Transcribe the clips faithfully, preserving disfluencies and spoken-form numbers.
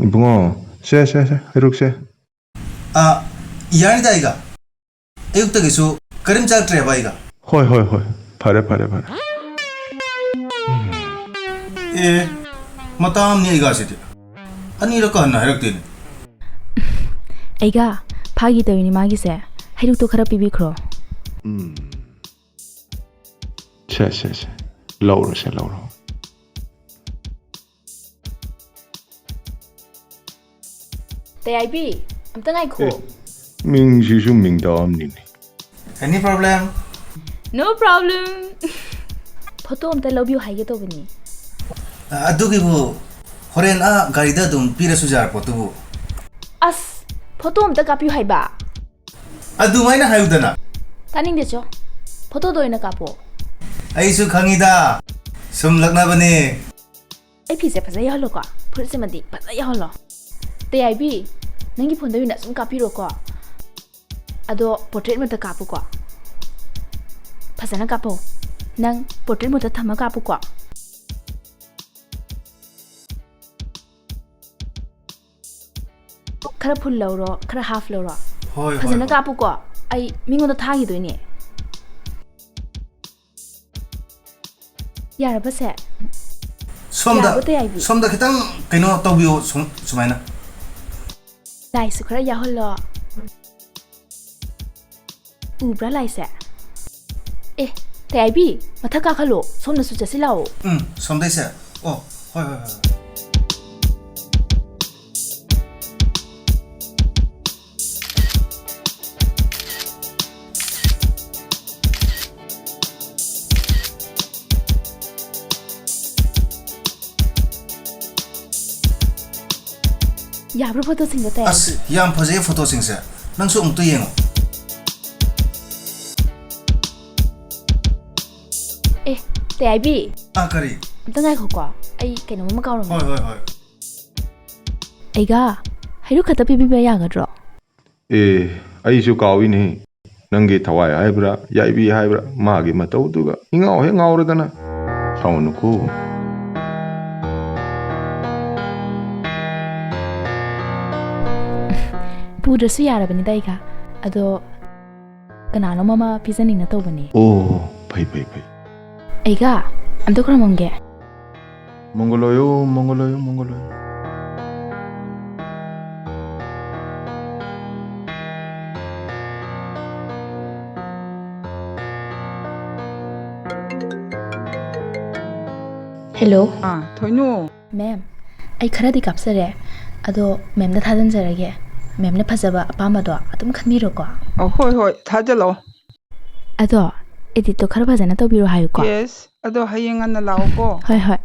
ꯏꯕꯨꯡꯉꯣ, ꯁꯦ, ꯁꯦ, ꯁꯦ, ꯍꯩꯔꯨꯛꯁꯦ꯫ ꯑ, ꯌꯥꯅꯤꯗ ꯑꯩꯒ꯫ ꯑꯌꯨꯛꯇꯒꯤꯁꯨ ꯀꯔꯤꯝ ꯆꯥꯔꯛꯇ꯭ꯔꯦꯕ ꯑꯩꯒ꯫ ꯍꯣꯏ, ꯍꯣꯏ, ꯍꯣꯏ꯫ ꯐꯔꯦ, ꯐꯔꯦ, ꯐꯔꯦ꯫ ꯑꯦ, ꯃꯇꯥ ꯑꯃꯅꯤ ꯑꯩꯒꯁꯤꯗꯤ꯫ ꯑꯅꯤꯔꯛꯀ ꯍꯟꯅ ꯍꯥꯏꯔꯛꯇꯦꯅꯦ꯫ ꯑꯩꯒ, ꯐꯥꯒꯤ ꯇꯧꯔꯤꯅꯤ ꯃꯥꯒꯤꯁꯦ꯫ ꯍꯩꯔꯨꯛꯇꯣ ꯈꯔ ꯄꯤꯕꯤꯈ꯭ꯔꯣ꯫ ꯎꯝ꯫ ꯁꯦ, ꯁꯦ, ꯁꯦ꯫ ꯂꯧꯔꯣ, ꯁꯦ, ꯂꯧꯔꯣ꯫ ꯇꯌꯥꯏꯕꯤ, ꯑꯝꯇ ꯉꯥꯏꯈꯣ꯫ ꯑꯦ, ꯃꯤꯡꯁꯤꯁꯨ ꯃꯤꯡꯗꯥ ꯑꯃꯅꯤꯅꯦ꯫ Any problem? No problem. Photo ꯑꯝꯇ ꯂꯧꯕꯤꯌꯨ ꯍꯥꯏꯒꯦ ꯇꯧꯕꯅꯤ꯫ ꯑ, ꯑꯗꯨꯒꯤꯕꯨ ꯍꯣꯔꯦꯟ ꯑꯥ ꯒꯥꯔꯤꯗ ꯑꯗꯨꯝ ꯄꯤꯔꯁꯨ ꯌꯥꯔ ꯄꯣꯠꯇꯨꯕꯨ꯫ ꯑꯁ, ꯐꯣꯇꯣ ꯑꯝꯇ ꯀꯥꯞꯄꯤꯌꯨ ꯍꯥꯏꯕ꯫ ꯑꯗꯨꯃꯥꯏꯅ ꯍꯥꯏꯌꯨꯗꯅ꯫ ꯇꯥꯅꯤꯡꯗꯦ ꯆꯣ꯫ ꯐꯣꯇꯣꯗꯣ ꯑꯣꯏꯅ ꯀꯥꯞꯄꯣ꯫ ꯑꯩꯁꯨ ꯈꯪꯉꯤꯗ꯫ ꯁꯨꯝ ꯂꯛꯅꯕꯅꯦ꯫ ꯑꯩ ꯐꯤꯁꯦ ꯐꯖ ꯌꯥꯎꯍꯜꯂꯣꯀꯣ꯫ ꯐꯨꯔꯤꯠꯁꯤꯃꯗꯤ ꯐꯖ ꯌꯥꯎꯍꯜꯂꯣ꯫ ꯇꯌꯥꯏꯕꯤ, ꯅꯪꯒꯤ ꯐꯣꯟꯗ ꯑꯣꯏꯅ ꯁꯨꯝ ꯀꯥꯞꯄꯤꯔꯣꯀꯣ꯫ ꯑꯗꯣ portrait mode ꯇ ꯀꯥꯞꯄꯨꯀꯣ꯫ ꯐꯖꯅ ꯀꯥꯞꯄꯣ꯫ ꯅꯪ portrait mode ꯇ ꯊꯝꯃ ꯀꯥꯞꯄꯨꯀꯣ꯫ ꯈꯔ full ꯂꯧꯔꯣ, ꯈꯔ half ꯂꯧꯔꯣ꯫ ꯍꯣꯏ, ꯍꯣꯏ, ꯐꯖꯅ ꯍꯣꯏ꯫ ꯀꯥꯞꯄꯨꯀꯣ꯫ ꯑꯩ ꯃꯤꯉꯣꯟꯗ ꯊꯥꯈꯤꯗꯣꯏꯅꯦ꯫ ꯌꯥꯔꯕꯁꯦ? ꯁꯣꯝꯗ, ꯌꯥꯔꯕꯣ, ꯇꯌꯥꯏꯕꯤ? ꯁꯣꯝꯗ ꯈꯤꯇꯪ ꯀꯩꯅꯣ ꯇꯧꯕꯤꯌꯣ, ꯁꯨꯝ-, ꯁꯨꯃꯥꯏꯅ꯫ ꯂꯥꯏꯁꯨ ꯈꯔ ꯌꯥꯎꯍꯜꯂꯣ꯫ ꯎꯕ꯭ꯔꯥ ꯂꯥꯏꯁꯦ? ꯑꯦ, ꯇꯌꯥꯏꯕꯤ, ꯃꯊꯛ ꯀꯥꯈꯠꯂꯣ, ꯁꯣꯝꯗꯁꯨ ꯆꯠꯁꯤ ꯂꯥꯛꯑꯣ꯫ ꯎꯝ, ꯁꯣꯝꯗꯩꯁꯦ꯫ ꯑꯣ, ꯍꯣꯏ, ꯍꯣꯏ, ꯍꯣꯏ꯫ ꯌꯥꯕ꯭ꯔꯣ ꯐꯣꯇꯣꯁꯤꯡꯗꯣ, ꯇꯌꯥꯏꯕꯤ? ꯑꯁ, ꯌꯥꯝ ꯐꯖꯩꯌꯦ ꯐꯣꯇꯣꯁꯤꯡꯁꯦ꯫ ꯅꯪꯁꯨ ꯑꯃꯨꯛꯇ ꯌꯦꯡꯉꯣ꯫ ꯑꯦ, ꯇꯌꯥꯏꯕꯤ꯫ ꯑꯥ, ꯀꯔꯤ? ꯑꯝꯇ ꯉꯥꯏꯈꯣꯀꯣ, ꯑꯩ ꯀꯩꯅꯣꯝ ꯑꯃ ꯀꯥꯎꯔꯝꯃꯦ꯫ ꯍꯣꯏ, ꯍꯣꯏ, ꯍꯣꯏ꯫ ꯑꯩꯒ ꯍꯩꯔꯨꯛ ꯈꯛꯇ ꯄꯤꯕꯤꯕ ꯌꯥꯒꯗ꯭ꯔꯣ? ꯑꯦ, ꯑꯩꯁꯨ ꯀꯥꯎꯏꯅꯦ꯫ ꯅꯪꯒꯤ ꯊꯋꯥꯏ ꯍꯥꯏꯕ꯭ꯔꯥ, ꯌꯥꯏꯕꯤ ꯍꯥꯏꯕ꯭ꯔꯥ, ꯃꯥꯒꯤ ꯃꯇꯧꯗꯨꯒ ꯏꯉꯥꯎ ꯍꯦꯛ ꯉꯥꯎꯔꯗꯅ꯫ ꯁꯥꯎꯅꯨꯀꯣ꯫ ꯄꯨꯗ꯭ꯔꯁꯨ ꯌꯥꯔꯕꯅꯤꯗ ꯑꯩꯒ꯫ ꯑꯗꯣ ꯀꯅꯥꯅꯣꯝ ꯑꯃ ꯄꯤꯖꯅꯤꯡꯅ ꯇꯧꯕꯅꯦ꯫ ꯑꯣ, ꯐꯩ, ꯐꯩ, ꯐꯩ꯫ ꯑꯩꯒ ꯑꯝꯇ ꯈꯨꯔꯨꯝꯃꯝꯒꯦ꯫ ꯃꯪꯒꯣꯂꯣꯌꯣ, ꯃꯪꯒꯣꯂꯣꯌꯣ, ꯃꯪꯒꯣꯂꯣꯌꯣ꯫ ꯍꯦꯜꯂꯣ꯫ ꯑꯥ, ꯊꯣꯏꯅꯨ꯫ ꯃꯦꯝ, ꯑꯩ ꯈꯔꯗꯤ ꯀꯥꯞꯆꯔꯦ, ꯑꯗꯣ ꯃꯦꯝꯗ ꯊꯥꯖꯤꯟꯖꯔꯒꯦ꯫ ꯃꯦꯝꯅ ꯐꯖꯕ ꯑꯄꯥꯝꯕꯗꯣ ꯑꯗꯨꯝ ꯈꯟꯕꯤꯔꯣꯀꯣ꯫ ꯑꯣ, ꯍꯣꯏ, ꯍꯣꯏ, ꯊꯥꯖꯜꯂꯣ꯫ ꯑꯗꯣ ꯑꯦꯗꯤꯠꯇꯣ ꯈꯔ ꯐꯖꯅ ꯇꯧꯕꯤꯔꯣ ꯍꯥꯏꯌꯨꯀꯣ꯫ ꯌꯦꯁ, ꯑꯗꯣ ꯍꯌꯦꯡ ꯉꯟꯅ ꯂꯥꯛꯑꯣꯀꯣ꯫ ꯍꯣꯏ, ꯍꯣꯏ,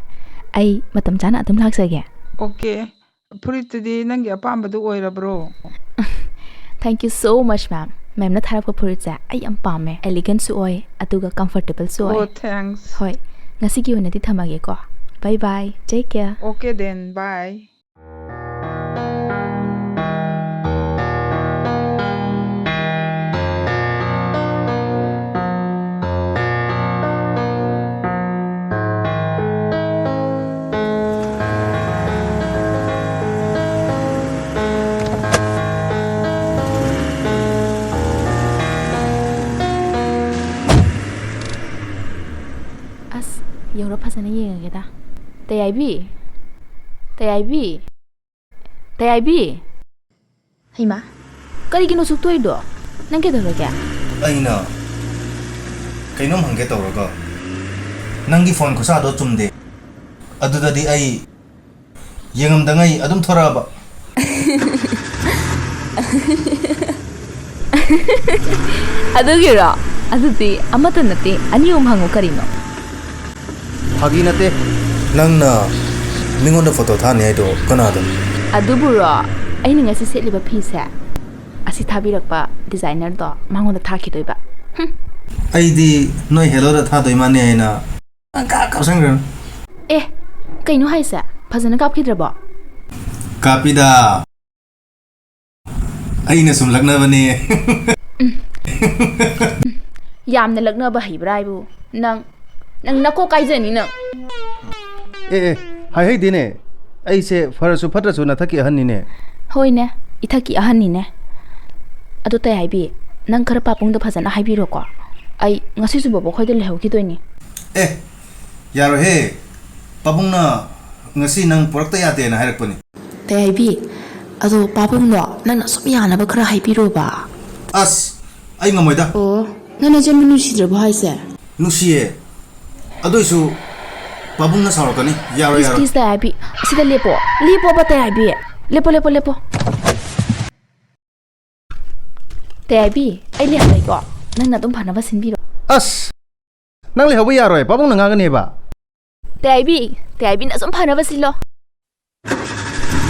ꯑꯩ ꯃꯇꯝ ꯆꯥꯅ ꯑꯗꯨꯝ ꯂꯥꯛꯆꯒꯦ꯫ ꯑꯣꯀꯦ, ꯐꯨꯔꯤꯠꯇꯨꯗꯤ ꯅꯪꯒꯤ ꯑꯄꯥꯝꯕꯗꯨ ꯑꯣꯏꯔꯕ꯭ꯔꯣ? Thank you so much, ma'am. ꯃꯦꯝꯅ ꯊꯥꯔꯛꯄ ꯐꯨꯔꯤꯠꯁꯦ ꯑꯩ ꯌꯥꯝ ꯄꯥꯝꯃꯦ, ꯑꯦꯂꯤꯒꯦꯟꯁꯨ ꯑꯣꯏ, ꯑꯗꯨꯒ ꯀꯝꯐꯣꯔꯇꯦꯕꯜꯁꯨ ꯑꯣꯏ꯫ ꯑꯣ, ꯊꯦꯡꯛꯁ꯫ ꯍꯣꯏ, ꯉꯁꯤꯒꯤ ꯑꯣꯏꯅꯗꯤ ꯊꯝꯃꯒꯦꯀꯣ꯫ Bye bye, take care. Okay then, bye. ꯑꯁ, ꯌꯧꯔ ꯐꯖꯅ ꯌꯦꯡꯉꯒꯦꯗ꯫ ꯇꯌꯥꯏꯕꯤ? ꯇꯌꯥꯏꯕꯤ? ꯇꯌꯥꯏꯕꯤ? ꯍꯩꯃꯥ꯫ ꯀꯔꯤꯒꯤꯅꯣ ꯁꯨꯛ ꯇꯣꯛꯏꯗꯣ? ꯅꯪ ꯀꯩꯗꯧꯔꯒꯦ? ꯑꯩꯅ ꯀꯩꯅꯣꯝ ꯍꯪꯒꯦ ꯇꯧꯔꯒ ꯅꯪꯒꯤ ꯐꯣꯟ ꯈꯨꯁꯥꯗꯣ ꯆꯨꯝꯗꯦ꯫ ꯑꯗꯨꯗꯗꯤ ꯑꯩ ꯌꯦꯡꯉꯝꯗꯉꯩ ꯑꯗꯨꯝ ꯊꯣꯔꯛꯑꯕ꯫ ꯑꯗꯨꯒꯤꯔꯣ? ꯑꯗꯨꯗꯤ ꯑꯃꯠꯇ ꯅꯠꯇꯦ, ꯑꯅꯤ ꯑꯍꯨꯝ ꯍꯪꯉꯨ ꯀꯔꯤꯅꯣ? ꯐꯥꯒꯤ ꯅꯠꯇꯦ꯫ ꯅꯪꯅ ꯃꯤꯉꯣꯟꯗ ꯐꯣꯇꯣ ꯊꯥꯅꯤ ꯍꯥꯏꯗꯣ ꯀꯅꯥꯗꯅꯣ? ꯑꯗꯨꯕꯨꯔꯣ, ꯑꯩꯅ ꯉꯁꯤ ꯁꯦꯠꯂꯤꯕ ꯐꯤꯁꯦ, ꯑꯁꯤ ꯊꯥꯕꯤꯔꯛꯄ ꯗꯤꯖꯥꯏꯅꯔꯗꯣ ꯃꯉꯣꯟꯗ ꯊꯥꯈꯤꯗꯣꯏꯕ꯫ ꯍꯨꯝ꯫ ꯑꯩꯗꯤ ꯅꯣꯏ ꯍꯦꯂꯣꯗ ꯊꯥꯗꯣꯏ ꯃꯥꯅꯤ ꯍꯥꯏꯅ ꯄꯪꯀꯥꯞ ꯀꯥꯞꯁꯟꯈ꯭ꯔꯕꯅꯤ꯫ ꯑꯦ, ꯀꯩꯅꯣ ꯍꯥꯏꯁꯦ? ꯐꯖꯅ ꯀꯥꯞꯈꯤꯗ꯭ꯔꯕꯣ? ꯀꯥꯞꯄꯤꯗ꯫ ꯑꯩꯅ ꯁꯨꯝ ꯂꯛꯅꯕꯅꯦ꯫ ꯎꯝ, ꯌꯥꯝꯅ ꯂꯛꯅꯕ ꯍꯩꯕ꯭ꯔꯥ ꯍꯥꯏꯕꯨ? ꯅꯪ, ꯅꯪ ꯅꯀꯣꯛ ꯀꯥꯏꯖꯅꯤ ꯅꯪ꯫ ꯑꯦ, ꯑꯦ, ꯍꯥꯏꯍꯩꯗꯦꯅꯦ꯫ ꯑꯩꯁꯦ ꯐꯔꯁꯨ ꯐꯠꯇ꯭ꯔꯁꯨ ꯅꯊꯛꯀꯤ ꯑꯍꯟꯅꯤꯅꯦ꯫ ꯍꯣꯏꯅꯦ, ꯏꯊꯛꯀꯤ ꯑꯍꯟꯅꯤꯅꯦ꯫ ꯑꯗꯣ ꯇꯌꯥꯏꯕꯤ, ꯅꯪ ꯈꯔ ꯄꯥꯕꯨꯡꯗ ꯐꯖꯅ ꯍꯥꯏꯕꯤꯔꯣꯀꯣ꯫ ꯑꯩ ꯉꯁꯤꯁꯨ ꯕꯣꯕꯣꯛ ꯈꯣꯏꯗ ꯂꯩꯍꯧꯈꯤꯗꯣꯏꯅꯤ꯫ ꯑꯦ, ꯌꯥꯔꯣꯏꯍꯦ꯫ ꯄꯥꯕꯨꯡꯅ ꯉꯁꯤ ꯅꯪ ꯄꯨꯔꯛꯇ ꯌꯥꯗꯦꯅ ꯍꯥꯏꯔꯛꯄꯅꯤ꯫ ꯇꯌꯥꯏꯕꯤ, ꯑꯗꯣ ꯄꯥꯕꯨꯡꯗꯣ ꯅꯪꯅ ꯁꯨꯝ ꯌꯥꯅꯕ ꯈꯔ ꯍꯥꯏꯕꯤꯔꯣꯕ꯫ ꯑꯁ, ꯑꯩ ꯉꯝꯃꯣꯏꯗ꯫ ꯑꯣ, ꯅꯪ ꯅꯆꯟꯕꯨ ꯅꯨꯡꯁꯤꯗ꯭ꯔꯕꯣ ꯍꯥꯏꯁꯦ? ꯅꯨꯡꯁꯤꯌꯦ꯫ ꯑꯗꯨꯏꯁꯨ ꯄꯥꯕꯨꯡꯅ ꯁꯥꯎꯔꯛꯀꯅꯤ꯫ ꯌꯥꯔꯣꯏ, ꯄ꯭ꯂꯤꯁ, ꯌꯥꯔꯣꯏ꯫ ꯄ꯭ꯂꯤꯁ, ꯇꯌꯥꯏꯕꯤ, ꯑꯁꯤꯗ ꯂꯦꯞꯄꯣ꯫ ꯂꯦꯞꯄꯣꯕ, ꯇꯌꯥꯏꯕꯤ꯫ ꯂꯦꯞꯄꯣ, ꯂꯦꯞꯄꯣ, ꯂꯦꯞꯄꯣ꯫ ꯇꯌꯥꯏꯕꯤ, ꯑꯩ ꯂꯩꯍꯧꯔꯒꯦꯀꯣ꯫ ꯅꯪꯅ ꯑꯗꯨꯝ ꯐꯅꯕ ꯁꯤꯟꯕꯤꯔꯣ꯫ ꯑꯁ! ꯅꯪ ꯂꯩꯍꯧꯕ ꯌꯥꯔꯣꯏ, ꯄꯥꯕꯨꯡꯅ ꯉꯥꯡꯒꯅꯦꯕ꯫ ꯇꯌꯥꯏꯕꯤ, ꯇꯌꯥꯏꯕꯤꯅ ꯁꯨꯝ ꯐꯅꯕ ꯁꯤꯜꯂꯣ꯫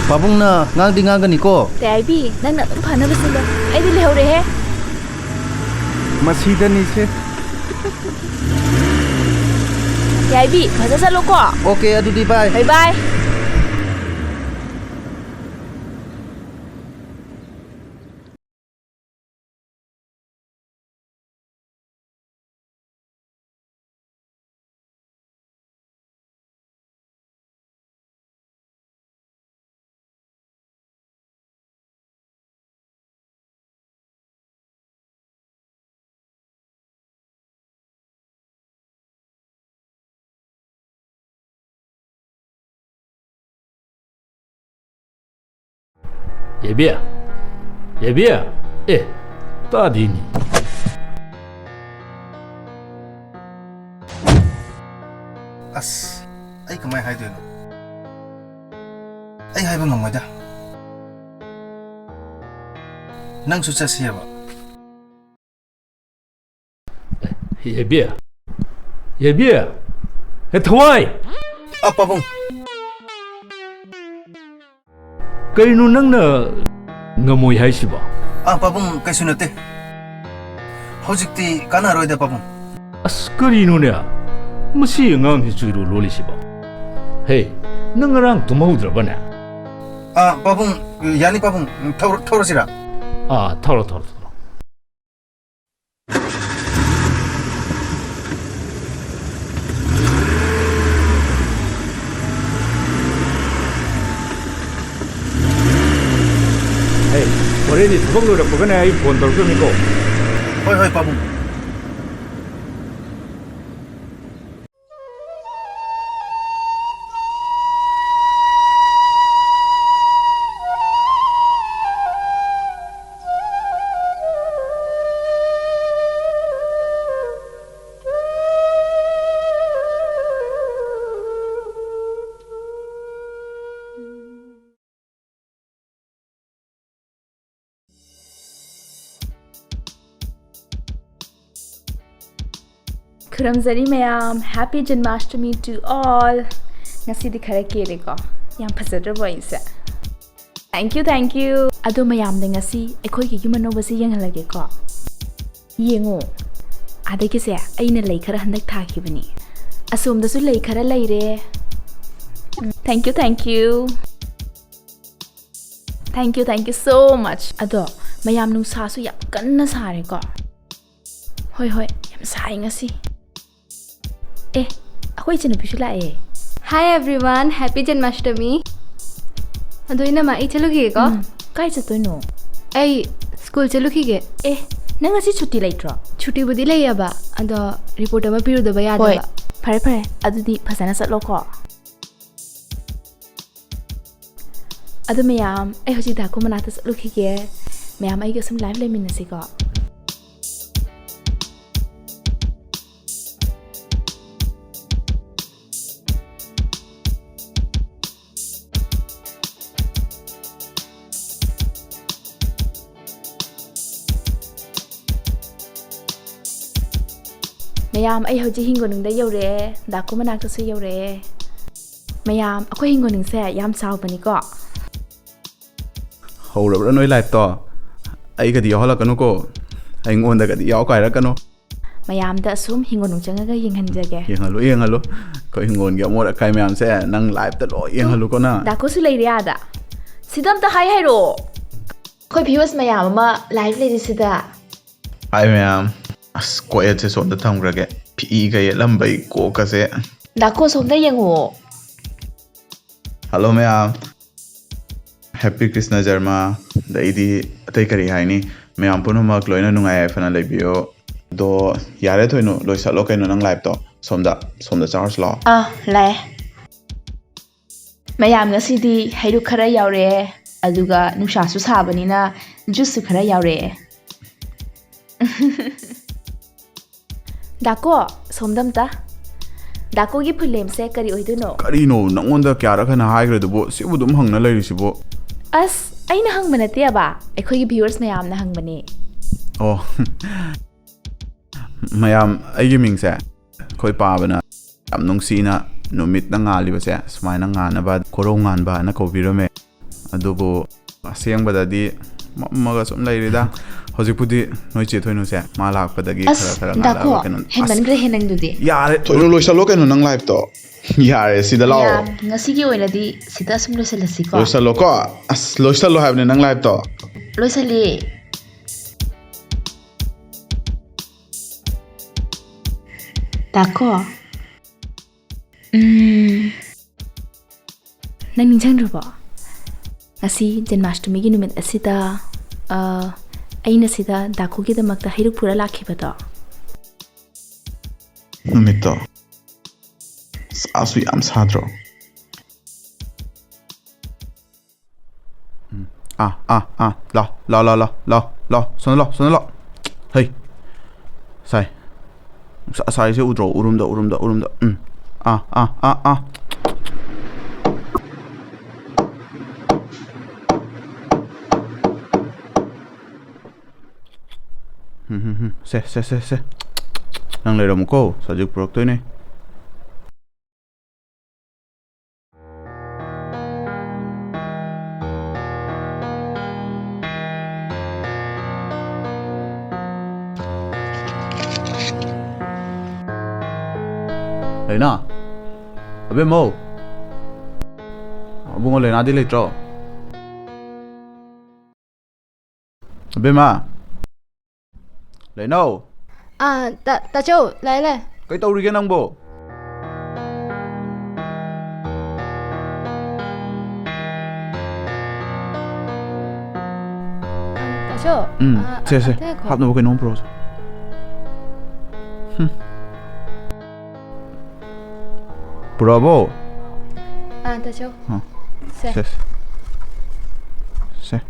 ꯄꯥꯕꯨꯡꯅ ꯉꯥꯡꯗꯤ ꯉꯥꯡꯒꯅꯤꯀꯣ꯫ ꯇꯌꯥꯏꯕꯤ, ꯅꯪꯅ ꯑꯗꯨꯝ ꯐꯅꯕ ꯁꯤꯜꯂꯣ꯫ ꯑꯩꯗꯤ ꯂꯩꯍꯧꯔꯦꯍꯦ꯫ ꯃꯁꯤꯗꯅꯤꯁꯦ꯫ ꯇꯌꯥꯏꯕꯤ, ꯐꯖ ꯆꯠꯂꯣꯀꯣ꯫ ꯑꯣꯀꯦ, ꯑꯗꯨꯗꯤ ꯕꯥꯏ꯫ ꯕꯥꯏ ꯕꯥꯏ꯫ ꯌꯥꯏꯕꯤ! ꯌꯥꯏꯕꯤ! ꯑꯦ, ꯇꯥꯗꯦꯅꯦ꯫ ꯑꯁ, ꯑꯩ ꯀꯃꯥꯏ ꯍꯥꯏꯗꯣꯏꯅꯣ? ꯑꯩ ꯍꯥꯏꯕ ꯉꯝꯃꯣꯏꯗ꯫ ꯅꯪꯁꯨ ꯆꯠꯁꯦꯕ꯫ ꯌꯥꯏꯕꯤ! ꯌꯥꯏꯕꯤ! ꯍꯦ, ꯊꯋꯥꯏ! ꯑ, ꯄꯥꯕꯨꯡ꯫ ꯀꯩꯅꯣ ꯅꯪꯅ ꯉꯝꯃꯣꯏ ꯍꯥꯏꯁꯤꯕꯣ? ꯑ, ꯄꯥꯕꯨꯡ, ꯀꯩꯁꯨ ꯅꯠꯇꯦ꯫ ꯍꯧꯖꯤꯛꯇꯤ ꯀꯥꯟꯅꯔꯣꯏꯗ, ꯄꯥꯕꯨꯡ꯫ ꯑꯁ, ꯀꯔꯤꯅꯣꯅꯦ? ꯃꯁꯤ ꯑꯉꯥꯡꯁꯤ ꯆꯨꯔꯨ ꯂꯣꯜꯂꯤꯁꯤꯕꯣ? ꯍꯦ, ꯅꯪ ꯉꯔꯥꯡ ꯇꯨꯝꯍꯧꯗ꯭ꯔꯕꯅꯦ? ꯑ, ꯄꯥꯕꯨꯡ, ꯌꯥꯅꯤ, ꯄꯥꯕꯨꯡ꯫ ꯊꯧꯔ-, ꯊꯧꯔꯁꯤꯔꯥ? ꯑꯥ, ꯊꯧꯔꯣ, ꯊꯧꯔꯣ, ꯊꯧꯔꯣ꯫ ꯍꯣꯔꯦꯟꯗꯤ ꯊꯕꯛ ꯂꯣꯏꯔꯛꯄꯒꯅꯦ ꯑꯩ ꯐꯣꯟ ꯇꯧꯔꯛꯇꯣꯏꯅꯤꯀꯣ꯫ ꯍꯣꯏ, ꯍꯣꯏ, ꯄꯥꯕꯨꯡ꯫ ꯈꯨꯔꯨꯝꯖꯔꯤ ꯃꯌꯥꯝ, Happy Janmashtami to all꯫ ꯉꯁꯤꯗꯤ ꯈꯔ ꯀꯦꯔꯦꯀꯣ? ꯌꯥꯝ ꯐꯖꯗ꯭ꯔꯕꯣ ꯑꯩꯁꯦ? Thank you, thank you꯫ ꯑꯗꯣ ꯃꯌꯥꯝꯗ ꯉꯁꯤ ꯑꯩꯈꯣꯏꯒꯤ ꯌꯨꯝ ꯑꯅꯧꯕꯁꯦ ꯌꯦꯡꯍꯜꯂꯒꯦꯀꯣ꯫ ꯌꯦꯡꯉꯣ, ꯑꯥꯗꯒꯤꯁꯦ ꯑꯩꯅ ꯂꯩ ꯈꯔ ꯍꯟꯗꯛ ꯊꯥꯈꯤꯕꯅꯤ꯫ ꯑꯁꯣꯝꯗꯁꯨ ꯂꯩ ꯈꯔ ꯂꯩꯔꯦ꯫ Thank you, thank you꯫ Thank you, thank you so much꯫ ꯑꯗꯣ ꯃꯌꯥꯝ, ꯅꯨꯡꯁꯥꯁꯨ ꯌꯥꯝ ꯀꯟꯅ ꯁꯥꯔꯦꯀꯣ꯫ ꯍꯣꯏ, ꯍꯣꯏ, ꯌꯥꯝ ꯁꯥꯏ ꯉꯁꯤ꯫ ꯑꯦ, ꯑꯩꯈꯣꯏ ꯏꯆꯟꯅꯨꯄꯤꯁꯨ ꯂꯥꯛꯑꯦ꯫ Hi everyone, Happy Janmashtami꯫ ꯑꯗꯣ ꯏꯅꯝꯃ, ꯑꯩ ꯆꯠꯂꯨꯈꯤꯒꯦꯀꯣ꯫ ꯎꯝ, ꯀꯥꯏ ꯆꯠꯇꯣꯏꯅꯣ? ꯑꯩ ꯁ꯭ꯀꯨꯜ ꯆꯠꯂꯨꯈꯤꯒꯦ꯫ ꯑꯦ, ꯅꯪ ꯉꯁꯤ ꯁꯨꯇꯤ ꯂꯩꯇ꯭ꯔꯣ? ꯁꯨꯇꯤꯕꯨꯗꯤ ꯂꯩꯌꯦꯕ, ꯑꯗꯣ ꯔꯤꯄꯣꯔꯠ ꯑꯃ ꯄꯤꯔꯨꯗꯕ ꯍꯣꯏ, ꯌꯥꯗꯕ꯫ ꯐꯔꯦ, ꯐꯔꯦ, ꯑꯗꯨꯗꯤ ꯐꯖꯅ ꯆꯠꯂꯣꯀꯣ꯫ ꯑꯗꯨ ꯃꯌꯥꯝ, ꯑꯩ ꯍꯧꯖꯤꯛ ꯗꯥꯀꯨ ꯃꯅꯥꯛꯇ ꯆꯠꯂꯨꯈꯤꯒꯦ꯫ ꯃꯌꯥꯝ ꯑꯩꯒ ꯁꯨꯝ ꯂꯥꯏꯚ ꯂꯩꯃꯤꯟꯅꯁꯤꯀꯣ꯫ ꯃꯌꯥꯝ, ꯑꯩ ꯍꯧꯖꯤꯛ ꯍꯤꯡꯒꯣꯜꯅꯨꯡꯗ ꯌꯧꯔꯛꯑꯦ, ꯗꯥꯀꯨ ꯃꯅꯥꯛꯇꯁꯨ ꯌꯧꯔꯛꯑꯦ꯫ ꯃꯌꯥꯝ, ꯑꯩꯈꯣꯏ ꯍꯤꯡꯒꯣꯜꯅꯨꯡꯁꯦ ꯌꯥꯝ ꯆꯥꯎꯕꯅꯤꯀꯣ꯫ ꯍꯧꯔꯕ꯭ꯔꯥ ꯅꯣꯏ ꯂꯥꯏꯐꯇꯣ? ꯑꯩꯒꯗꯤ ꯌꯥꯎꯍꯜꯂꯛꯀꯅꯨꯀꯣ, ꯑꯩꯉꯣꯟꯗꯒꯗꯤ ꯌꯥꯎ ꯀꯥꯏꯔꯛꯀꯅꯨ꯫ ꯃꯌꯥꯝꯗ ꯑꯁꯨꯝ ꯍꯤꯡꯒꯣꯜꯅꯨꯡ ꯆꯪꯉꯒ ꯌꯦꯡꯍꯟꯖꯒꯦ꯫ ꯌꯦꯡꯍꯜꯂꯨ, ꯌꯦꯡꯍꯜꯂꯨ꯫ ꯑꯩꯈꯣꯏ ꯍꯤꯡꯒꯣꯜꯒꯤ ꯑꯃꯣꯠ ꯑꯀꯥꯏ ꯃꯌꯥꯝꯁꯦ ꯅꯪ ꯂꯥꯏꯐꯇ ꯂꯣꯏ ꯌꯦꯡꯍꯜꯂꯨꯀꯣ ꯅꯪ꯫ ꯗꯥꯀꯨꯁꯨ ꯂꯩꯔꯦ ꯑꯥꯗ꯫ ꯁꯤꯗ ꯑꯝꯇ ꯍꯥꯏ ꯍꯥꯏꯔꯛꯑꯣ꯫ ꯑꯩꯈꯣꯏ viewers ꯃꯌꯥꯝ ꯑꯃ ꯂꯥꯏꯚ ꯂꯩꯔꯤꯁꯤꯗ꯫ ꯍꯥꯏ ꯃꯌꯥꯝ, ꯑꯁ, ꯀꯣꯌꯦꯠꯁꯦ ꯁꯣꯝꯗ ꯊꯝꯈ꯭ꯔꯒꯦ꯫ ꯐꯤꯒ ꯌꯦꯠꯂꯝꯕꯩ ꯀꯣꯛꯀꯁꯦ꯫ ꯗꯥꯀꯨ, ꯁꯣꯝꯗ ꯌꯦꯡꯉꯨꯑꯣ꯫ ꯍꯜꯂꯣ ꯃꯌꯥꯝ꯫ Happy Krishna Jarma, ꯑꯗꯩꯗꯤ ꯑꯇꯩ ꯀꯔꯤ ꯍꯥꯏꯅꯤ? ꯃꯌꯥꯝ ꯄꯨꯝꯅꯃꯛ ꯂꯣꯏꯅ ꯅꯨꯡꯉꯥꯏ ꯌꯥꯏꯐꯅ ꯂꯩꯕꯤꯌꯣ꯫ ꯑꯗꯣ ꯌꯥꯔꯦ ꯊꯣꯏꯅꯨ, ꯂꯣꯏꯁꯤꯜꯂꯣ ꯀꯩꯅꯣ ꯅꯪ liveꯇꯣ꯫ ꯁꯣꯝꯗ, ꯁꯣꯝꯗ ꯆꯥꯔꯨꯁꯤ ꯂꯥꯛꯑꯣ꯫ ꯑꯥ, ꯂꯥꯛꯑꯦ꯫ ꯃꯌꯥꯝ, ꯉꯁꯤꯗꯤ ꯍꯩꯔꯨꯛ ꯈꯔ ꯌꯥꯎꯔꯛꯑꯦ, ꯑꯗꯨꯒ ꯅꯨꯡꯁꯥꯁꯨ ꯁꯥꯕꯅꯤꯅ juiceꯁꯨ ꯈꯔ ꯌꯥꯎꯔꯛꯑꯦ꯫ ꯗꯥꯀꯣ, ꯁꯣꯝꯗ ꯑꯝꯇ꯫ ꯗꯥꯀꯣꯒꯤ full nameꯁꯦ ꯀꯔꯤ ꯑꯣꯏꯗꯣꯏꯅꯣ? ꯀꯔꯤꯅꯣ? ꯅꯪꯉꯣꯟꯗ ꯀꯌꯥꯔꯛ ꯍꯟꯅ ꯍꯥꯏꯈ꯭ꯔꯗꯨꯕꯣ? ꯁꯤꯕꯨ ꯑꯗꯨꯝ ꯍꯪꯅ ꯂꯩꯔꯤꯁꯤꯕꯣ? ꯑꯁ, ꯑꯩꯅ ꯍꯪꯕ ꯅꯠꯇꯦꯕ, ꯑꯩꯈꯣꯏꯒꯤ viewers ꯃꯌꯥꯝꯅ ꯍꯪꯕꯅꯦ꯫ ꯑꯣ꯫ ꯃꯌꯥꯝ, ꯑꯩꯒꯤ ꯃꯤꯡꯁꯦ ꯑꯩꯈꯣꯏ ꯄꯥꯕꯅ ꯌꯥꯝ ꯅꯨꯡꯁꯤꯅ ꯅꯨꯃꯤꯠꯅ ꯉꯥꯜꯂꯤꯕꯁꯦ ꯁꯨꯃꯥꯏꯅ ꯉꯥꯟꯅꯕ ꯀꯣꯔꯧ ꯉꯥꯟꯕ ꯍꯥꯏꯅ ꯀꯧꯕꯤꯔꯝꯃꯦ꯫ ꯑꯗꯨꯕꯨ ꯑꯁꯦꯡꯕꯗ ꯃꯝꯃꯒ ꯁꯨꯝ ꯂꯩꯔꯤꯗ꯫ ꯍꯧꯖꯤꯛꯄꯨꯗꯤ ꯅꯣꯏ ꯆꯦ ꯊꯣꯏꯅꯨꯁꯦ ꯃꯥ ꯂꯥꯛꯄꯗꯒꯤ ꯑꯁ, ꯈꯔ ꯈꯔ ꯗꯥꯀꯣ, ꯉꯥꯜꯂꯛꯑꯕ ꯀꯩꯅꯣ꯫ ꯑꯁ, ꯍꯦꯟꯃꯟꯈ꯭ꯔꯦꯍꯦ ꯅꯪꯗꯨꯗꯤ꯫ ꯌꯥꯔꯦ ꯊꯣꯏꯅꯨ, ꯂꯣꯏꯁꯜꯂꯣ ꯀꯩꯅꯣ ꯅꯪ liveꯇꯣ꯫ ꯌꯥꯔꯦ, ꯁꯤꯗ ꯂꯥꯛꯑꯣ꯫ ꯃꯌꯥꯝ, ꯉꯁꯤꯒꯤ ꯑꯣꯏꯅꯗꯤ ꯁꯤꯗ ꯁꯨꯝ ꯂꯣꯏꯁꯤꯜꯂꯁꯤꯀꯣ꯫ ꯂꯣꯏꯁꯜꯂꯣꯀꯣ꯫ ꯑꯁ, ꯂꯣꯏꯁꯜꯂꯣ ꯍꯥꯏꯕꯅꯦ ꯅꯪ liveꯇꯣ꯫ ꯂꯣꯏꯁꯜꯂꯤ꯫ ꯗꯥꯀꯣ꯫ ꯎꯝ꯫ ꯅꯪ ꯅꯤꯡꯁꯤꯡꯗ꯭ꯔꯕꯣ? ꯉꯁꯤ ꯖꯟꯃꯥꯁꯇꯃꯤꯒꯤ ꯅꯨꯃꯤꯠ ꯑꯁꯤꯗ, ꯑ, ꯑꯩꯅ ꯁꯤꯗ ꯗꯥꯀꯨꯒꯤꯗꯃꯛꯇ ꯍꯩꯔꯨꯛ ꯄꯨꯔ ꯂꯥꯛꯈꯤꯕꯗꯣ? ꯅꯨꯃꯤꯠꯇꯣ ꯁꯥꯁꯨ ꯌꯥꯝ ꯁꯥꯗ꯭ꯔꯣ? ꯎꯝ꯫ ꯑꯥ, ꯑꯥ, ꯑꯥ꯫ ꯂꯥꯎ, ꯂꯥꯎ, ꯂꯥꯎ, ꯂꯥꯎ, ꯂꯥꯎ, ꯂꯥꯎ꯫ ꯁꯣꯝꯗ ꯂꯥꯎ, ꯁꯣꯝꯗ ꯂꯥꯎ꯫ ꯍꯩ꯫ ꯁꯥꯏ꯫ ꯅꯨꯡꯁꯥ ꯁꯥꯔꯤꯁꯦ ꯎꯗ꯭ꯔꯣ? ꯎꯔꯨꯝꯗ, ꯎꯔꯨꯝꯗ, ꯎꯔꯨꯝꯗ꯫ ꯎꯝ꯫ ꯑꯥ, ꯑꯥ, ꯑꯥ, ꯑꯥ꯫ ꯎꯝ, ꯎꯝ, ꯎꯝ꯫ ꯁꯦ, ꯁꯦ, ꯁꯦ, ꯁꯦ꯫ ꯅꯪ ꯂꯩꯔꯝꯃꯨꯀꯣ꯫ ꯁꯖꯤꯛ ꯄꯨꯔꯛꯇꯣꯏꯅꯦ꯫ ꯂꯩꯅꯥ? ꯑꯕꯦꯝꯃꯧ! ꯑꯕꯨꯡꯉꯣ ꯂꯩꯅꯥꯗꯤ ꯂꯩꯇ꯭ꯔꯣ? ꯑꯕꯦꯝꯃ! ꯂꯩꯅꯧ! ꯑꯥ, ꯇꯥ-, ꯇꯥꯆꯧ, ꯂꯥꯛꯑꯦ, ꯂꯥꯛꯑꯦ꯫ ꯀꯩ ꯇꯧꯔꯤꯒꯦ ꯅꯪꯕꯣ? ꯎꯝ, ꯑꯥ, ꯁꯦ, ꯁꯦ꯫ ꯑꯇꯩ ꯈꯣ- ꯍꯥꯞꯅꯕ ꯀꯩꯅꯣꯝ ꯄꯨꯔꯛꯑꯣꯁꯦ꯫ ꯍꯨꯝ꯫ ꯄꯨꯔꯛꯑꯕꯣ? ꯑꯥ, ꯇꯥꯆꯧ꯫ ꯑꯥ꯫ ꯁꯦ꯫ ꯁꯦ, ꯁꯦ꯫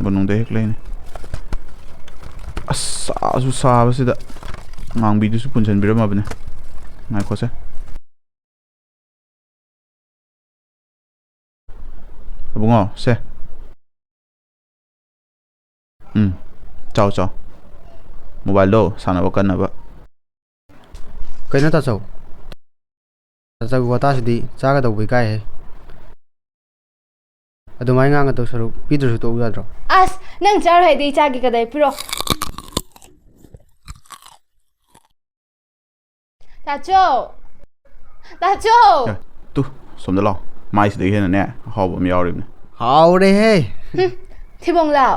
ꯀꯣꯅꯨꯡꯗ ꯍꯦꯛ ꯂꯩꯅꯤ꯫ ꯑꯁ, ꯁꯥꯁꯨ ꯁꯥꯕꯁꯤꯗ ꯉꯥꯡꯕꯤꯗꯨꯁꯨ ꯄꯨꯟꯁꯤꯟꯕꯤꯔꯝꯃꯕꯅꯦ꯫ ꯉꯥꯏꯈꯣꯁꯦ꯫ ꯑꯕꯨꯡꯉꯣ, ꯁꯦ꯫ ꯎꯝ, ꯆꯥꯎ, ꯆꯥꯎ꯫ ꯃꯣꯕꯥꯏꯜꯗꯣ ꯁꯥꯟꯅꯕ ꯀꯟꯅꯕ꯫ ꯀꯩꯅꯣ ꯇꯥꯆꯧ? ꯇꯥꯆꯧꯒꯤ ꯋꯥꯇꯥꯁꯤꯗꯤ ꯆꯥꯒꯗꯧꯕ ꯏꯀꯥꯏꯍꯦ꯫ ꯑꯗꯨꯃꯥꯏꯅ ꯉꯥꯡꯒꯗꯧ ꯁꯔꯨꯛ ꯄꯤꯗ꯭ꯔꯁꯨ ꯇꯣꯛꯎ ꯌꯥꯗ꯭ꯔꯣ? ꯑꯁ, ꯅꯪ ꯆꯥꯔꯣꯏ ꯍꯥꯏꯗꯤ ꯑꯩ ꯆꯥꯒꯦ, ꯀꯗꯥꯏ ꯄꯤꯔꯣ꯫ ꯇꯥꯆꯧ! ꯇꯥꯆꯧ! ꯑꯦ, ꯇꯨ, ꯁꯣꯝꯗ ꯂꯥꯛꯑꯣ꯫ ꯃꯥꯏꯁꯤꯗꯒꯤ ꯍꯦꯟꯅꯅꯦ, ꯑꯍꯥꯎꯕ ꯑꯃ ꯌꯥꯎꯔꯤꯕꯅꯦ꯫ ꯍꯥꯎꯔꯦꯍꯦ! ꯍꯨꯝ, ꯊꯤꯕꯣꯡ ꯂꯥꯎ꯫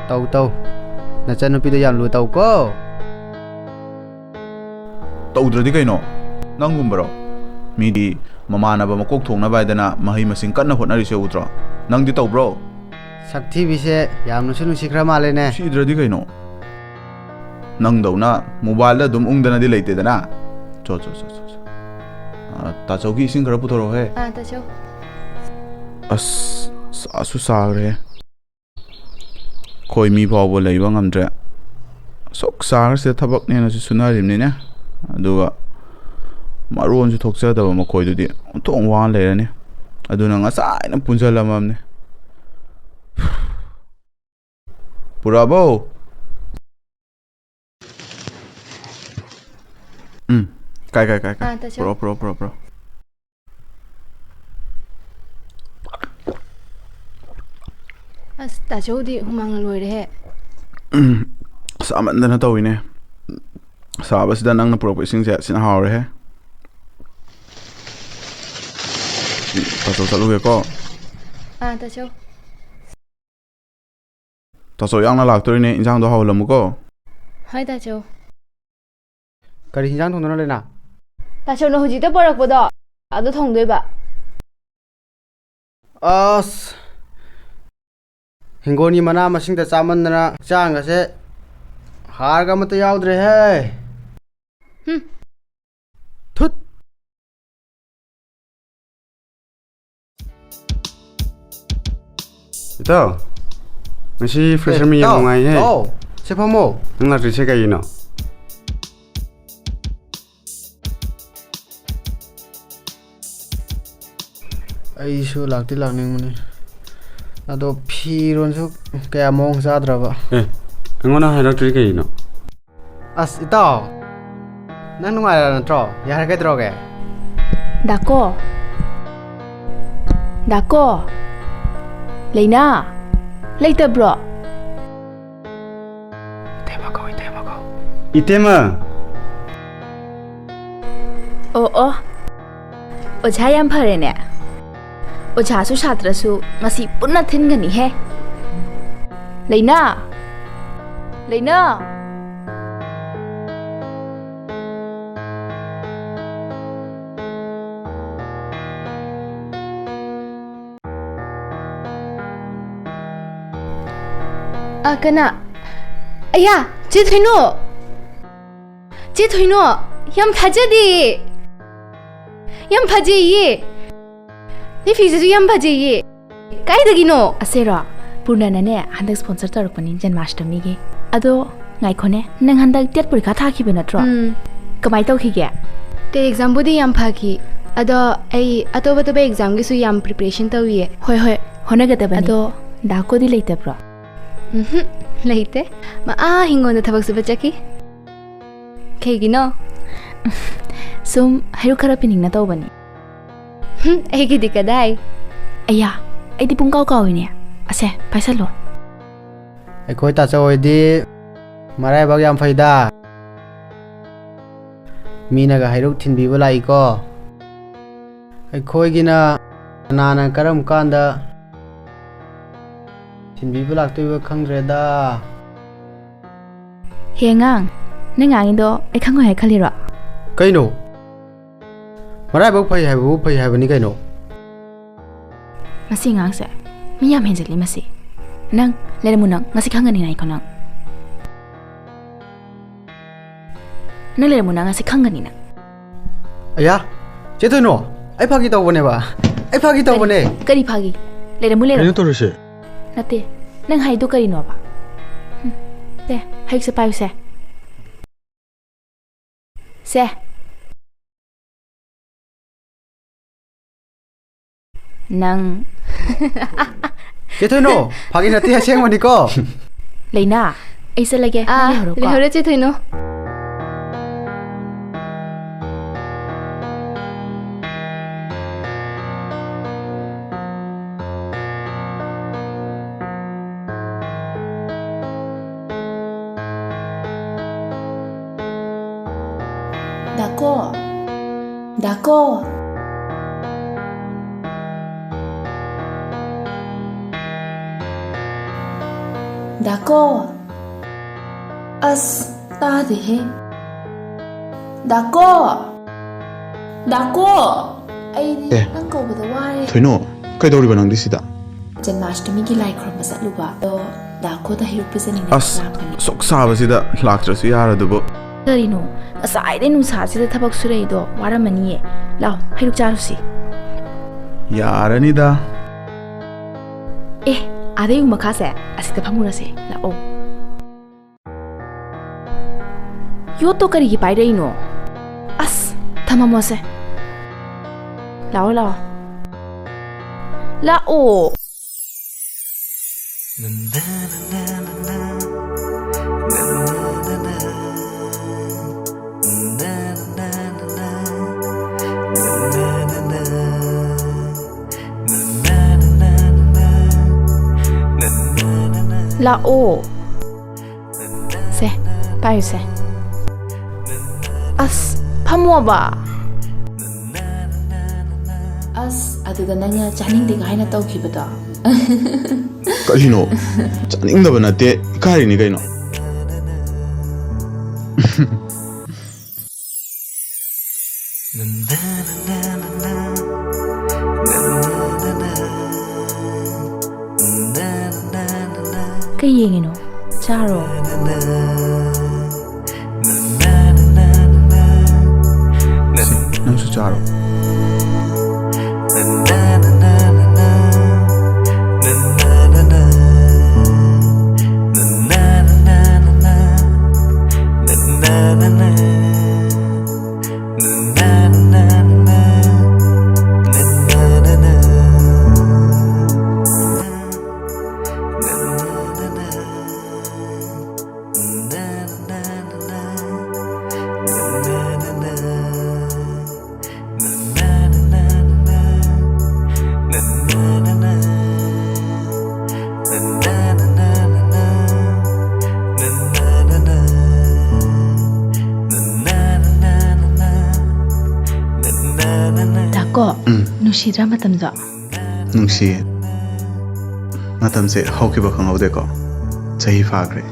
ꯇꯧ, ꯇꯧ꯫ ꯅꯆꯟꯅꯨꯄꯤꯗꯣ ꯌꯥꯝ ꯂꯨ ꯇꯧꯀꯣ꯫ ꯇꯧꯗ꯭ꯔꯗꯤ ꯀꯩꯅꯣ? ꯅꯪꯒꯨꯝꯕꯔꯣ? ꯃꯤꯗꯤ ꯃꯃꯥꯟꯅꯕ ꯃꯀꯣꯛ ꯊꯣꯡꯅꯕ ꯍꯥꯏꯗꯅ ꯃꯍꯩ ꯃꯁꯤꯡ ꯀꯟꯅ ꯍꯣꯠꯅꯔꯤꯁꯦ ꯎꯗ꯭ꯔꯣ? ꯅꯪꯗꯤ ꯇꯧꯕ꯭ꯔꯣ? ꯁꯛꯊꯤꯕꯤꯁꯦ ꯌꯥꯝꯅꯁꯨ ꯅꯨꯡꯁꯤꯈ꯭ꯔ ꯃꯥꯜꯂꯦꯅꯦ꯫ ꯅꯨꯡꯁꯤꯗ꯭ꯔꯗꯤ ꯀꯩꯅꯣ? ꯅꯪꯗꯧꯅ ꯃꯣꯕꯥꯏꯜꯗ ꯑꯗꯨꯝ ꯎꯪꯗꯅꯗꯤ ꯂꯩꯇꯦꯗꯅ꯫ ꯆꯣ, ꯆꯣ, ꯆꯣ, ꯆꯣ, ꯆꯣ꯫ ꯑ, ꯇꯥꯆꯧꯒꯤ ꯏꯁꯤꯡ ꯈꯔ ꯄꯨꯊꯣꯔꯛꯑꯣꯍꯦ꯫ ꯑꯥ, ꯇꯥꯆꯧ꯫ ꯑꯁ, ꯁꯥꯁꯨ ꯁꯥꯈ꯭ꯔꯦ꯫ ꯑꯩꯈꯣꯏ ꯃꯤ ꯐꯥꯎꯕ ꯂꯩꯕ ꯉꯝꯗ꯭ꯔꯦ꯫ ꯑꯁꯨꯛ ꯁꯥꯈ꯭ꯔꯁꯤꯗ ꯊꯕꯛꯅꯦꯅꯁꯨ ꯁꯨꯅꯔꯤꯕꯅꯤꯅꯦ꯫ ꯑꯗꯨꯒ ꯃꯔꯣꯟꯁꯨ ꯊꯣꯛꯆꯗꯕ ꯃꯈꯣꯏꯗꯨꯗꯤ ꯑꯣꯟꯊꯣꯛ ꯋꯥꯅ ꯂꯩꯔꯅꯤ꯫ ꯑꯗꯨꯅ ꯉꯁꯥꯏꯅ ꯄꯨꯟꯁꯤꯜꯂꯝꯃꯕꯅꯤ꯫ ꯄꯨꯔꯛꯑꯕꯣ? ꯎꯝ꯫ ꯀꯥꯏ, ꯀꯥꯏ, ꯀꯥꯏ, ꯀꯥꯏ? ꯑꯥ, ꯇꯥꯆꯧ꯫ ꯄꯨꯔꯛꯑꯣ, ꯄꯨꯔꯛꯑꯣ, ꯄꯨꯔꯛꯑꯣ, ꯄꯨꯔꯛꯑꯣ꯫ ꯑꯁ, ꯇꯥꯆꯧꯗꯤ ꯍꯨꯃꯥꯡꯅ ꯂꯣꯏꯔꯦꯍꯦ꯫ ꯎꯝ꯫ ꯁꯥꯃꯟꯗꯅ ꯇꯧꯋꯤꯅꯦ꯫ ꯁꯥꯕꯁꯤꯗ ꯅꯪꯅ ꯄꯨꯔꯛꯄ ꯏꯁꯤꯡꯁꯦ ꯁꯤꯅ ꯍꯥꯎꯔꯦꯍꯦ꯫ ꯇꯥꯆꯧ ꯆꯠꯂꯨꯒꯦꯀꯣ꯫ ꯑꯥ, ꯇꯥꯆꯧ꯫ ꯇꯥꯆꯧ ꯌꯥꯡꯅ ꯂꯥꯛꯇꯣꯔꯤꯅꯦ, ꯏꯟꯖꯥꯡꯗꯣ ꯍꯥꯎꯍꯜꯂꯝꯃꯨꯀꯣ꯫ ꯍꯣꯏ, ꯇꯥꯆꯧ꯫ ꯀꯔꯤ ꯍꯤꯟꯖꯥꯡ ꯊꯣꯡꯗꯣꯏꯅꯣ, ꯂꯩꯅꯥ? ꯇꯥꯆꯧꯅ ꯍꯧꯖꯤꯛꯇ ꯄꯣꯔꯛꯄꯗꯣ, ꯑꯗꯨ ꯊꯣꯡꯗꯣꯏꯕ꯫ ꯑꯁ, ꯍꯤꯡꯒꯣꯜꯒꯤ ꯃꯅꯥ ꯃꯁꯤꯡꯗ ꯆꯥꯃꯟꯗꯅ ꯍꯛꯆꯥꯡꯒꯁꯦ ꯍꯥꯔꯒ ꯑꯃꯠꯇ ꯌꯥꯎꯗ꯭ꯔꯦꯍꯦ꯫ ꯍꯨꯝ꯫ ꯊꯨꯠ꯫ ꯏꯇꯥꯎ, ꯉꯁꯤ fresher meet ꯌꯥꯝ ꯅꯨꯡꯉꯥꯏꯍꯦ꯫ ꯑꯦ, ꯏꯇꯥꯎ, ꯁꯤ ꯐꯝꯃꯣ꯫ ꯅꯪ ꯂꯥꯛꯇ꯭ꯔꯤꯁꯦ ꯀꯩꯒꯤꯅꯣ? ꯑꯩꯁꯨ ꯂꯥꯛꯇꯤ ꯂꯥꯛꯅꯤꯡꯕꯅꯤ, ꯑꯗꯣ ꯐꯤꯔꯣꯟꯁꯨ ꯀꯌꯥ ꯃꯑꯣꯡ ꯆꯥꯗ꯭ꯔꯕ꯫ ꯑꯦ, ꯑꯩꯉꯣꯟꯗ ꯍꯥꯏꯔꯛꯇ꯭ꯔꯤ ꯀꯩꯒꯤꯅꯣ? ꯑꯁ, ꯏꯇꯥꯎ, ꯅꯪ ꯅꯨꯡꯉꯥꯏꯔ ꯅꯠꯇ꯭ꯔꯣ? ꯌꯥꯔꯦ, ꯀꯩꯗꯧꯔꯒꯦ? ꯗꯥꯀꯣ? ꯗꯥꯀꯣ? ꯂꯩꯅꯥ? ꯂꯩꯇꯕ꯭ꯔꯣ? ꯏꯇꯩꯃ ꯀꯧ, ꯏꯇꯩꯃ ꯀꯧ꯫ ꯏꯇꯩꯃ! ꯑꯣ, ꯑꯣ꯫ ꯑꯣꯖꯥ ꯌꯥꯝ ꯐꯔꯦꯅꯦ꯫ ꯑꯣꯖꯥꯁꯨ ꯁꯥꯇ꯭ꯔꯁꯨ ꯉꯁꯤ ꯄꯨꯟꯅ ꯊꯤꯟꯒꯅꯤꯍꯦ꯫ ꯂꯩꯅꯥ! ꯂꯩꯅꯥ! ꯑ, ꯀꯅꯥ? ꯑꯌꯥ, ꯆꯦ ꯊꯣꯏꯅꯣ! ꯆꯦ ꯊꯣꯏꯅꯣ, ꯌꯥꯝ ꯊꯥꯖꯗꯦ! ꯌꯥꯝ ꯐꯖꯩꯌꯦ! ꯅꯣꯏ ꯐꯤꯁꯤꯁꯨ ꯌꯥꯝ ꯐꯖꯩꯌꯦ! ꯀꯥꯏꯗꯒꯤꯅꯣ? ꯑꯁꯦꯔꯣ, ꯄꯨꯔꯅꯅꯅꯦ, ꯍꯟꯗꯛ sponsor ꯇꯧꯔꯛꯄꯅꯤ ꯖꯟꯃꯥꯁꯇꯃꯤꯒꯤ꯫ ꯑꯗꯣ, ꯉꯥꯏꯈꯣꯅꯦ, ꯅꯪ ꯍꯟꯗꯛ TET ꯄꯔꯤꯈꯥ ꯊꯥꯈꯤꯕ ꯅꯠꯇ꯭ꯔꯣ? ꯎꯝ꯫ ꯀꯃꯥꯏ ꯇꯧꯈꯤꯒꯦ? TET examꯕꯨꯗꯤ ꯌꯥꯝ ꯐꯈꯤ, ꯑꯗꯣ ꯑꯩ ꯑꯇꯣꯞ ꯑꯇꯣꯞꯄ examꯒꯤꯁꯨ ꯌꯥꯝ preparation ꯇꯧꯔꯤꯌꯦ꯫ ꯍꯣꯏ, ꯍꯣꯏ, ꯍꯣꯠꯅꯒꯗꯕꯅꯤ꯫ ꯑꯗꯣ, ꯗꯥꯀꯣꯗꯤ ꯂꯩꯇꯕ꯭ꯔꯣ? ꯎꯝꯍꯨꯝ, ꯂꯩꯇꯦ꯫ ꯃꯥ ꯑꯥ ꯍꯤꯡꯒꯣꯜꯗ ꯊꯕꯛ ꯁꯨꯕ ꯆꯠꯈꯤ꯫ ꯀꯩꯒꯤꯅꯣ? ꯁꯨꯝ ꯍꯩꯔꯨꯛ ꯈꯔ ꯄꯤꯅꯤꯡꯅ ꯇꯧꯕꯅꯤ꯫ ꯍꯨꯝ, ꯑꯩꯒꯤꯗꯤ ꯀꯗꯥꯏ? ꯑꯌꯥ, ꯑꯩꯗꯤ ꯄꯨꯡꯀꯥꯎ ꯀꯥꯎꯏꯅꯦ꯫ ꯑꯁꯦ, ꯄꯥꯏꯁꯜꯂꯣ꯫ ꯑꯩꯈꯣꯏ ꯇꯥꯆꯧ ꯍꯣꯏꯗꯤ ꯃꯔꯥꯏꯕꯛ ꯌꯥꯝ ꯐꯩꯗ꯫ ꯃꯤꯅꯒ ꯍꯩꯔꯨꯛ ꯊꯤꯟꯕꯤꯕ ꯂꯥꯛꯏꯀꯣ꯫ ꯑꯩꯈꯣꯏꯒꯤꯅ ꯀꯅꯥꯅ ꯀꯔꯝ ꯀꯥꯟꯗ ꯊꯤꯟꯕꯤꯕ ꯂꯥꯛꯇꯣꯏꯕ ꯈꯪꯗ꯭ꯔꯦꯗ꯫ ꯍꯦ ꯑꯉꯥꯡ, ꯅꯪ ꯉꯥꯡꯉꯤꯗꯣ ꯑꯩ ꯈꯪꯉꯣꯏ ꯍꯥꯏ ꯈꯜꯂꯤꯔꯣ? ꯀꯩꯅꯣ? ꯃꯔꯥꯏꯕꯛ ꯐꯩ ꯍꯥꯏꯕꯕꯨ ꯐꯩ ꯍꯥꯏꯕꯅꯤ ꯀꯩꯅꯣ꯫ ꯃꯁꯤ ꯑꯉꯥꯡꯁꯦ ꯃꯤ ꯌꯥꯝ ꯍꯦꯟꯖꯜꯂꯤ ꯃꯁꯤ꯫ ꯅꯪ ꯂꯩꯔꯝꯃꯨ, ꯅꯪ ꯉꯁꯤ ꯈꯪꯒꯅꯤ ꯉꯥꯏꯈꯣ ꯅꯪ꯫ ꯅꯪ ꯂꯩꯔꯝꯃꯨ, ꯅꯪ ꯉꯁꯤ ꯈꯪꯒꯅꯤ ꯅꯪ꯫ ꯑꯌꯥ, ꯆꯦ ꯊꯣꯏꯅꯣ, ꯑꯩ ꯐꯥꯒꯤ ꯇꯧꯕꯅꯦꯕ꯫ ꯑꯩ ꯐꯥꯒꯤ ꯇꯧꯕꯅꯦ꯫ ꯀꯔꯤ ꯐꯥꯒꯤ? ꯂꯩꯔꯝꯃꯨ, ꯂꯩꯔꯝꯃꯨ꯫ ꯀꯩꯅꯣ ꯇꯧꯔꯤꯁꯦ? ꯅꯠꯇꯦ, ꯅꯪ ꯍꯥꯏꯗꯣ ꯀꯔꯤꯅꯣꯕ? ꯍꯨꯝ, ꯁꯦ, ꯍꯩꯁꯦ ꯄꯥꯏꯌꯨꯁꯦ꯫ ꯁꯦ꯫ ꯅꯪ꯫ ꯆꯦ ꯊꯣꯏꯅꯣ, ꯐꯥꯒꯤ ꯅꯠꯇꯦ, ꯑꯁꯦꯡꯕꯅꯤꯀꯣ꯫ ꯂꯩꯅꯥ, ꯑꯩ ꯆꯠꯂꯒꯦ, ꯅꯪ ꯑꯥ, ꯂꯩꯍꯧꯔꯣꯀꯣ꯫ ꯂꯩꯍꯧꯔꯣ, ꯆꯦ ꯊꯣꯏꯅꯣ꯫ ꯗꯥꯀꯣ꯫ ꯗꯥꯀꯣ꯫ ꯗꯥꯀꯣ꯫ ꯑꯁ, ꯇꯥꯗꯦꯍꯦ꯫ ꯗꯥꯀꯣ꯫ ꯗꯥꯀꯣ꯫ ꯑꯩꯗꯤ ꯑꯦ꯫ ꯅꯪ ꯀꯧꯕꯗ ꯋꯥꯔꯦ꯫ ꯊꯣꯏꯅꯣ, ꯀꯩꯗꯧꯔꯤꯕ ꯅꯪꯗꯤ ꯁꯤꯗ? ꯖꯟꯃꯥꯁꯇꯃꯤꯒꯤ ꯂꯥꯏ ꯈꯨꯔꯨꯝꯕ ꯆꯠꯂꯨꯕ꯫ ꯑꯗꯣ ꯗꯥꯀꯣꯗ ꯍꯩꯔꯨꯛ ꯄꯤꯖꯅꯤꯡꯗꯅ ꯑꯁ, ꯂꯥꯛꯄꯅꯤ꯫ ꯑꯁꯨꯛ ꯁꯥꯕꯁꯤꯗ ꯂꯥꯛꯇ꯭ꯔꯁꯨ ꯌꯥꯔꯗꯨꯕꯨ꯫ ꯀꯔꯤꯅꯣ? ꯉꯁꯥꯏꯗꯩ ꯅꯨꯡꯁꯥꯁꯤꯗ ꯊꯕꯛ ꯁꯨꯔꯛꯏꯗꯣ ꯋꯥꯔꯝꯃꯅꯤꯌꯦ꯫ ꯂꯥꯎ, ꯍꯩꯔꯨꯛ ꯆꯥꯔꯨꯁꯤ꯫ ꯌꯥꯔꯅꯤꯗ꯫ ꯑꯦ, ꯑꯥꯗ ꯌꯨꯝ ꯃꯈꯥꯁꯦ, ꯑꯁꯤꯗ ꯐꯝꯃꯨꯔꯁꯦ꯫ ꯂꯥꯛꯑꯣ꯫ ꯌꯣꯠꯇꯣ ꯀꯔꯤꯒꯤ ꯄꯥꯏꯔꯛꯏꯅꯣ? ꯑꯁ, ꯊꯝꯃꯝꯃꯣꯁꯦ꯫ ꯂꯥꯛꯑꯣ, ꯂꯥꯛꯑꯣ꯫ ꯂꯥꯛꯑꯣ꯫ ꯂꯥꯛꯑꯣ꯫ ꯁꯦ, ꯄꯥꯏꯌꯨꯁꯦ꯫ ꯑꯁ, ꯐꯝꯃꯣꯕ꯫ ꯑꯁ, ꯑꯗꯨꯗ ꯅꯪꯅ ꯆꯥꯅꯤꯡꯗꯦꯒ ꯍꯥꯏꯅ ꯇꯧꯈꯤꯕꯗꯣ꯫ ꯀꯔꯤꯅꯣ? ꯆꯥꯅꯤꯡꯗꯕ ꯅꯠꯇꯦ, ꯏꯀꯥꯏꯔꯤꯅꯤ ꯀꯩꯅꯣ꯫ ꯀꯩ ꯌꯦꯡꯉꯤꯅꯣ? ꯆꯥꯔꯣ꯫ ꯁꯤ, ꯅꯪꯁꯨ ꯆꯥꯔꯣ꯫ ꯇꯥꯀꯣ, ꯎꯝ꯫ ꯅꯨꯡꯁꯤꯗ꯭ꯔꯥ ꯃꯇꯝꯗꯣ? ꯅꯨꯡꯁꯤꯌꯦ꯫ ꯃꯇꯝꯁꯦ ꯍꯧꯈꯤꯕ ꯈꯪꯍꯧꯗꯦꯀꯣ꯫ ꯆꯍꯤ ꯐꯥꯈ꯭ꯔꯦ꯫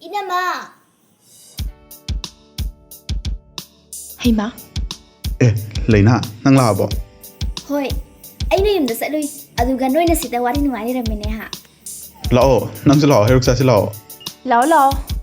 ꯏꯅꯝꯃ! ꯍꯩꯃꯥ! ꯑꯦ, ꯂꯩꯅꯥ, ꯅꯪ ꯂꯥꯛꯑꯕꯣ? ꯍꯣꯏ, ꯑꯩꯅ ꯌꯨꯝꯗ ꯆꯠꯂꯨꯏ꯫ ꯑꯗꯨꯒ ꯅꯣꯏꯅ ꯁꯤꯗ ꯋꯥꯔꯤ ꯅꯨꯡꯉꯥꯏ ꯂꯩꯔꯝꯃꯤꯅꯦ ꯍꯥ? ꯂꯥꯛꯑꯣ, ꯅꯪꯁꯨ ꯂꯥꯛꯑꯣ, ꯍꯩꯔꯨꯛ ꯆꯥꯁꯤ ꯂꯥꯛꯑꯣ꯫ ꯂꯥꯛꯑꯣ, ꯂꯥꯛꯑꯣ꯫